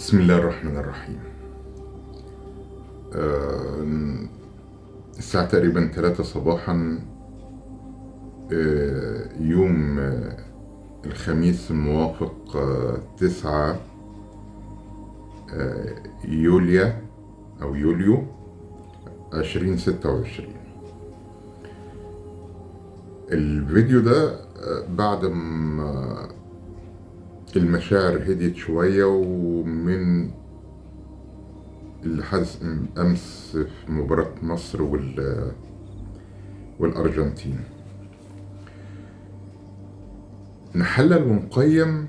بسم الله الرحمن الرحيم. الساعة تقريبا 3 صباحا، يوم الخميس الموافق 9 يوليو أو يوليو 2026. الفيديو ده بعد ما المشاعر هديت شوية ومن اللي حدث أمس في مباراة مصر والأرجنتين، نحلل ونقيم،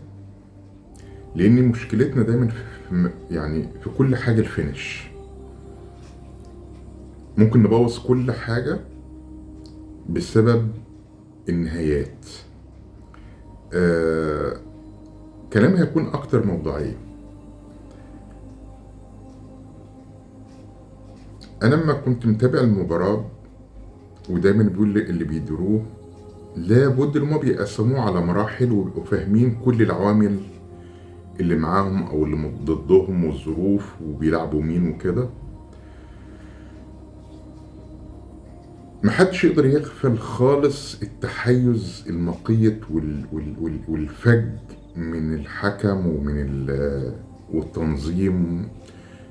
لأن مشكلتنا دايما في كل حاجة الفينش. ممكن نبوظ كل حاجة بسبب النهايات. كلام هيكون أكتر موضوعية. أنا لما كنت متابع المباراة، ودايما بيقول اللي بيديروه لابد إن هما بيقسموه على مراحل ويبقوا فاهمين كل العوامل اللي معاهم أو اللي ضدهم والظروف وبيلعبوا مين وكده. محدش يقدر يغفل خالص التحيز المقيت والفج من الحكم ومن والتنظيم،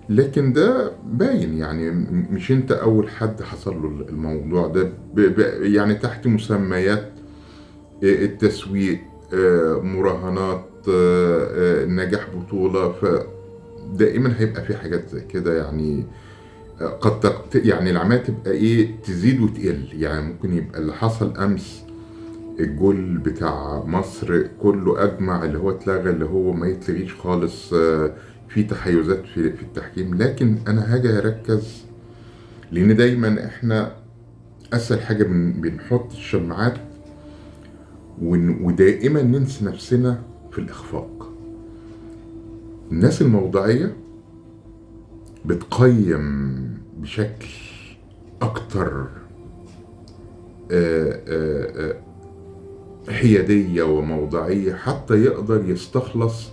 لكن ده باين، يعني مش انت اول حد حصل له الموضوع ده، يعني تحت مسميات التسويق، مراهنات، نجاح بطولة، فدائما هيبقى في حاجات زي كده. يعني قد يعني العملية تبقى ايه، تزيد وتقل. يعني ممكن يبقى اللي حصل امس الجول بتاع مصر كله اجمع اللي هو اتلغى، اللي هو ما يتلغيش خالص، في تحيزات في التحكيم. لكن انا هاجي اركز، لان دايما احنا اسهل حاجة بنحط الشماعات ودائما ننسى نفسنا في الاخفاق. الناس الموضوعية بتقيم بشكل اكتر حيادية وموضوعية، حتى يقدر يستخلص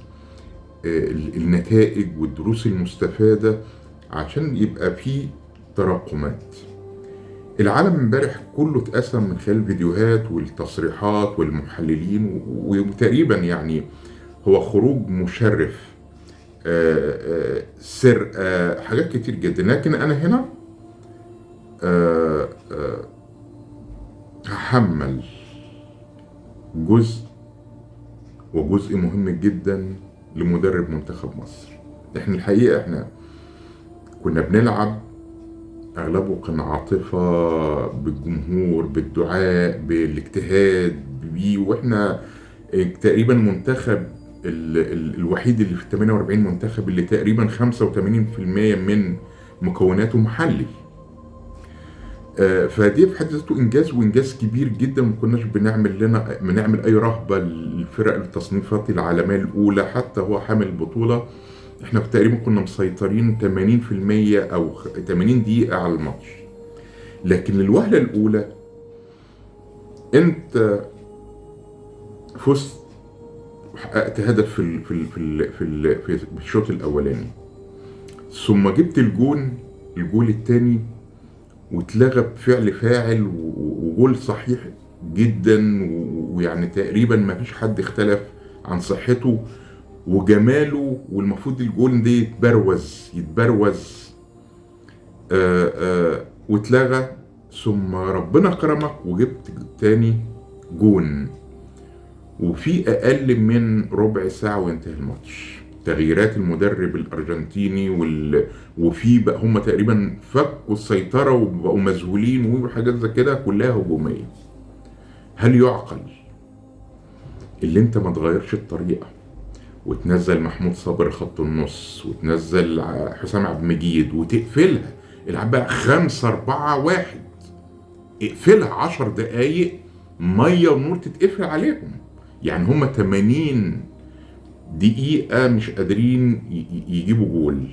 النتائج والدروس المستفادة، عشان يبقى فيه تراكمات. العالم امبارح كله اتقسم من خلال الفيديوهات والتصريحات والمحللين، وتقريبا يعني هو خروج مشرف، سرقة، حاجات كتير جدا. لكن انا هنا هحمل جزء، وجزء مهم جدا، لمدرب منتخب مصر. احنا الحقيقة احنا كنا بنلعب اغلبه كان عاطفة بالجمهور، بالدعاء، بالاجتهاد بيه، واحنا تقريبا منتخب الوحيد اللي في 48 منتخب اللي تقريبا 85% من مكوناته محلي. فدي في حد ذاته انجاز، وانجاز كبير جدا. ما كناش بنعمل اي رهبة للفرق التصنيفات العالمية الاولى، حتى هو حامل البطولة. احنا تقريبا كنا مسيطرين 80% او 80 دقيقة على الماتش. لكن الوهله الاولى انت فزت وحققت هدف في في في في الشوط الاولاني، ثم جبت الجول الثاني واتلغى بفعل فاعل، وجول صحيح جدا، ويعني تقريبا ما فيش حد اختلف عن صحته وجماله، والمفروض الجول ده يتبروز واتلغى. ثم ربنا كرمك وجبت تاني جون، وفي اقل من ربع ساعة وانتهى الماتش. تغييرات المدرب الارجنتيني وفي بقى هم تقريبا فكوا السيطرة وبقوا مذهولين وحاجات زي كده كلها هجومية. هل يعقل اللي انت ما تغيرش الطريقة وتنزل محمود صابر خط النص وتنزل حسام عبد المجيد وتقفلها؟ العب بقى 5-4-1، اقفلها 10 دقايق مية ونور تتقفل عليهم. يعني هم 80 دقيقة مش قادرين يجيبوا جول،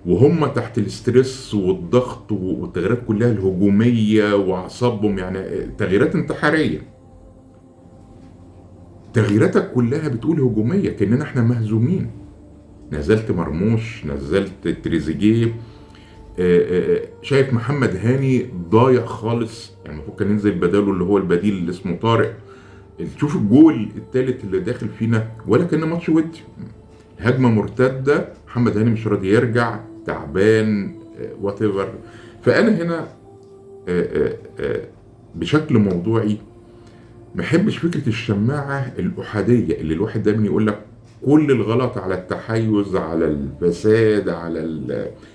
وهم تحت ال stress والضغط والتغييرات كلها الهجومية وأعصابهم، يعني تغييرات انتحارية. تغييراتك كلها بتقول هجومية، كأننا احنا مهزومين. نزلت مرموش، نزلت تريزيجيه، شايف محمد هاني ضايع خالص، يعني المفروض كان ينزل بداله اللي هو البديل اللي اسمه طارق. تشوف الجول الثالث اللي داخل فينا ولا كان ماتش ودي، هجمة مرتدة، محمد هاني مش راضي يرجع، تعبان، whatever. فانا هنا بشكل موضوعي ما احبش فكرة الشماعه الاحاديه اللي الواحد دايما يقول لك كل الغلط على التحيز، على الفساد، على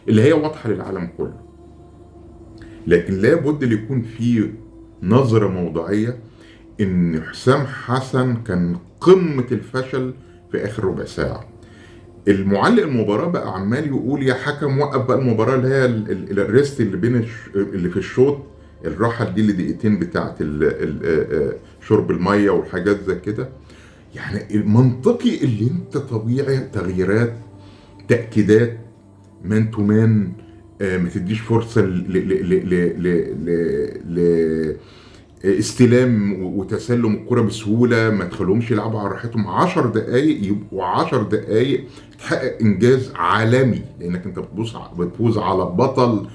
اللي هي واضحة للعالم كله. لكن لابد اللي يكون في نظره موضوعية ان حسام حسن كان قمة الفشل في اخر ربع ساعة. المعلق المباراة بقى عمال يقول يا حكم وقف بقى المباراة، اللي هي ال rest اللي بين اللي في الشوط، الراحة دي اللي دقيقتين بتاعت شرب المية والحاجات زي كده. يعني المنطقي اللي انت طبيعي تغييرات، تاكيدات، man to man، ما تديش فرصة ل ل ل ل ل استلام وتسلم الكرة بسهولة، ما تخليهمش يلعبوا على راحتهم 10 دقايق، يبقوا 10 دقايق تحقق انجاز عالمي، لانك انت بتفوز على بطل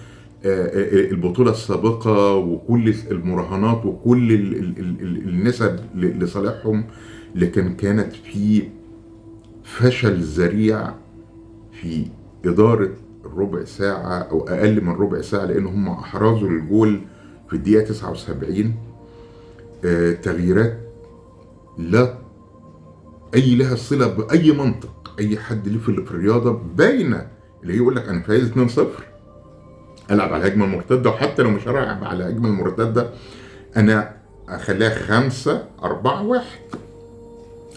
البطولة السابقة وكل المراهنات وكل النسب لصالحهم. لكن كانت في فشل ذريع في إدارة الربع ساعة أو أقل من ربع ساعة، لأن هم أحرزوا الجول في الدقيقة 79. تغييرات لا أي لها صلة بأي منطق، أي حد ليه في الرياضة باينة، اللي يقول لك أنا فايز 2-0 ألعب على الهجمة المرتدة، وحتى لو مش هلعب على الهجمة المرتدة أنا أخليها 5-4-1،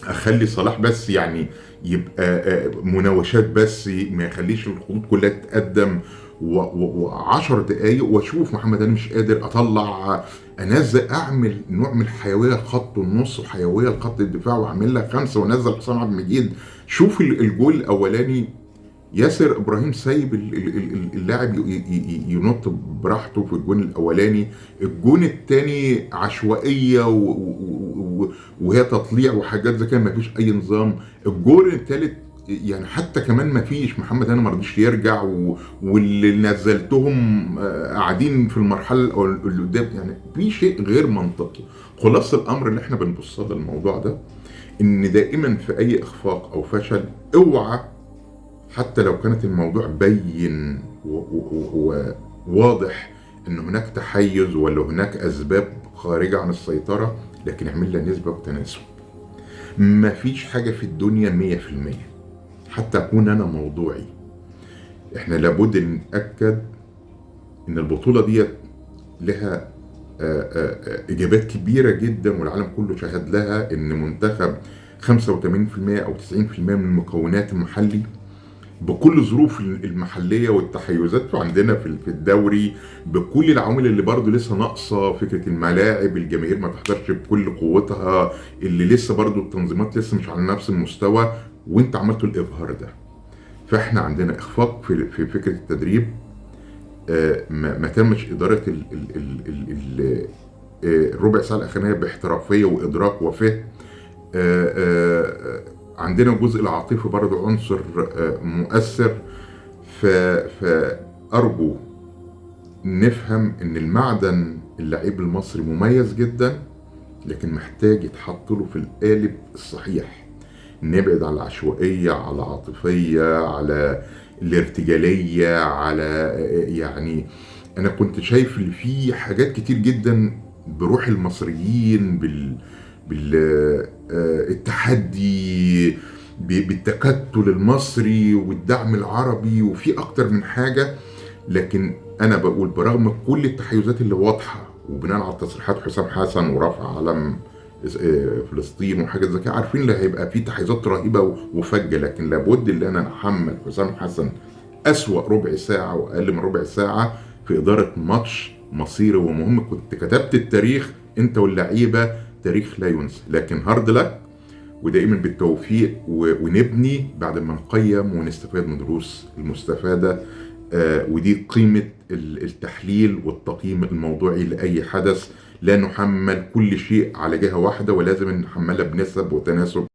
أخلي صلاح بس يعني يبقى مناوشات بس، ما يخليش الخطوط كلها تتقدم، و10 دقايق واشوف محمد انا مش قادر اطلع، انزل اعمل نوع من الحيوية لخط النص وحيوية لخط الدفاع، واعمل لها 5 وانزل حسام عبد المجيد. شوف الجول الاولاني، ياسر ابراهيم سايب اللاعب ينط براحته في الجون الاولاني. الجون الثاني عشوائية وهي تطليع وحاجات زي كده، مفيش اي نظام. الجون الثالث يعني حتى كمان مفيش، محمد هاني ما رضيش يرجع، واللي نزلتهم قاعدين في المرحلة اللي قدام، يعني في شيء غير منطقي. خلاصه الامر اللي احنا بنبص للموضوع ده، ان دائما في اي اخفاق او فشل اوعى، حتى لو كانت الموضوع بين وواضح ان هناك تحيز ولا هناك اسباب خارجه عن السيطرة، لكن اعمل لها نسبه وتناسب. مفيش حاجة في الدنيا 100%، حتى اكون انا موضوعي. احنا لابد نتاكد ان البطولة ديت لها اجابات كبيرة جدا، والعالم كله شهد لها، ان منتخب 85% او 90% من المكونات المحلي بكل الظروف المحلية والتحيزات عندنا في الدوري، بكل العوامل اللي برضو لسه ناقصه، فكرة الملاعب، الجماهير ما تحضرش بكل قوتها، اللي لسه برضو التنظيمات لسه مش على نفس المستوى، وانت عملتوا الابهار ده. فاحنا عندنا اخفاق في فكرة التدريب، ما تمش ادارة الربع ساعة الاخرانية باحترافيه وادراك وفهم. عندنا الجزء العاطفي برضه عنصر مؤثر. فأرجو نفهم ان المعدن اللعيب المصري مميز جدا، لكن محتاج يتحط له في القالب الصحيح. نبعد على العشوائية، على العاطفية، على الارتجالية، على يعني انا كنت شايف اللي فيه حاجات كتير جدا بروح المصريين، بالتحدي، بالتكتل المصري والدعم العربي، وفي اكتر من حاجة. لكن انا بقول برغم كل التحيزات اللي واضحة، وبناء على تصريحات حسام حسن ورفع علم فلسطين وحاجات زي كده، عارفين اللي هيبقى في تحيزات رهيبة وفجة، لكن لابد ان انا احمل حسام حسن اسوأ ربع ساعة واقل من ربع ساعة في إدارة ماتش مصيري ومهم. كنت كتبت التاريخ انت واللعيبة، تاريخ لا ينسى. لكن hard luck، ودائما بالتوفيق، ونبني بعد ما نقيم ونستفاد من دروس المستفادة. ودي قيمة التحليل والتقييم الموضوعي لأي حدث. لا نحمل كل شيء على جهة واحدة، ولازم نحملها بنسب وتناسب.